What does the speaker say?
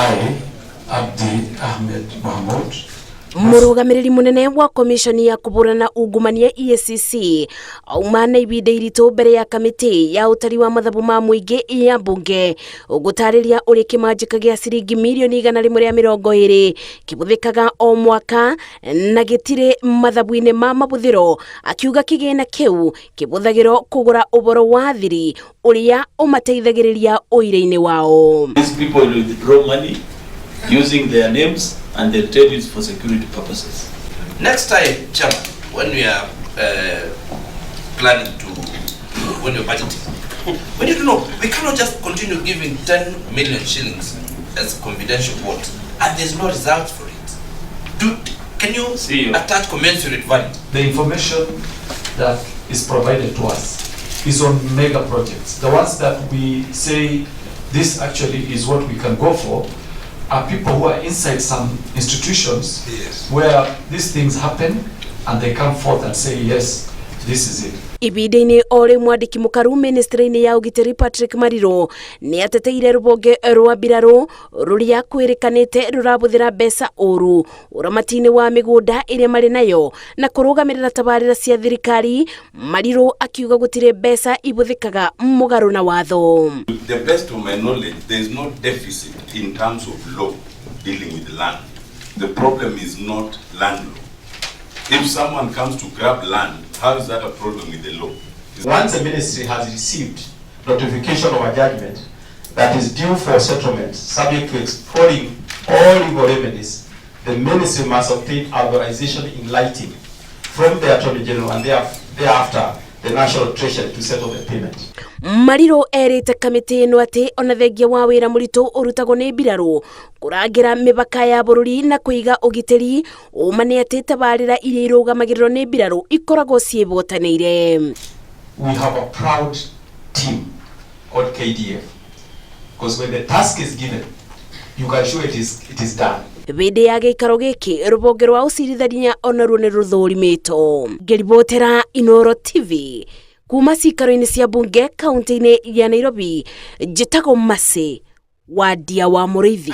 I, Abdi Ahmed Mahmoud, Mũrũgamĩrĩri mũnene wa komiconi ya kũhũrana ungumania EACC auma na ibinda iritũ mbere ya kamĩtĩ ya ũtari wa mathabu ma mũingĩ ya mbunge gũtarĩria ũrĩa kĩmanjĩka gĩa ciringi mirioni 120 kĩbũthĩkaga o mwaka na gĩtirĩ mathabu-inĩ ma mabũthĩro, akiuga kĩgĩna kĩu kĩbũthagĩrwo kũgũra ũboro wa thiri ũrĩa ũmateithagĩrĩria ũira-inĩ wao. These people will withdraw money using their names and they'll tell you it's for security purposes. Next time, Chairman, when we are planning to, when you're budgeting, we need to know, we cannot just continue giving 10 million shillings as confidential vote and there's no result for it. Can you See you. Attach commensurate value? The information that is provided to us is on mega projects. The ones that we say this actually is what we can go for are people who are inside some institutions where these things happen and they come forth and say, "Yes, this is it." Ibinda-inĩ o rĩu, mwandĩki mũkaru ministry-inĩ ya ũgitĩri Patrick Mariro nĩ ateteire rũhonge rwa mbirarũ rũrĩa kwĩrĩkanĩte rũrabũthĩra mbeca ũru ũramati-inĩ wa mĩgũnda ĩrĩa marĩ nayo na kũrũgamĩrĩra tabarĩra cia thirikari. Mariro akiuga gũtirĩ mbeca ibũthĩkaga mũgarũ na watho. To the best of my knowledge, there is no deficit in terms of law dealing with land. The problem is not land law. If someone comes to grab land, how is that a problem with the law? Once a ministry has received notification of a judgment that is due for settlement, subject to exploring all legal remedies, the ministry must obtain authorization in writing from the Attorney General and thereafter the National Treasury to settle the payment. Mariro erĩte kamĩtĩ ĩno atĩ ona thengia wa wĩra mũritũ ũrutagwo nĩ mbirarũ kũrangĩra mĩbaka ya bũrũri na kũiga ũgitĩri, ũma nĩ atĩ tabarĩra iria irũgamagĩrĩrwo nĩ mbirarũ ikoragwo ciĩbotanĩire. We have a proud team called KDF because when the task is given, you can show it is done. Hĩndĩ ya gĩikaro gĩkĩ, rũhonge rwa ũcirithania onaruo nĩ rũthũrimĩtwo. Ngĩribotera Inoro TV kuma cikaro-inĩ cia mbunge kaunti-inĩ ya Nairobi, njĩtagwo Mercy Wandia wa Mũrĩithi.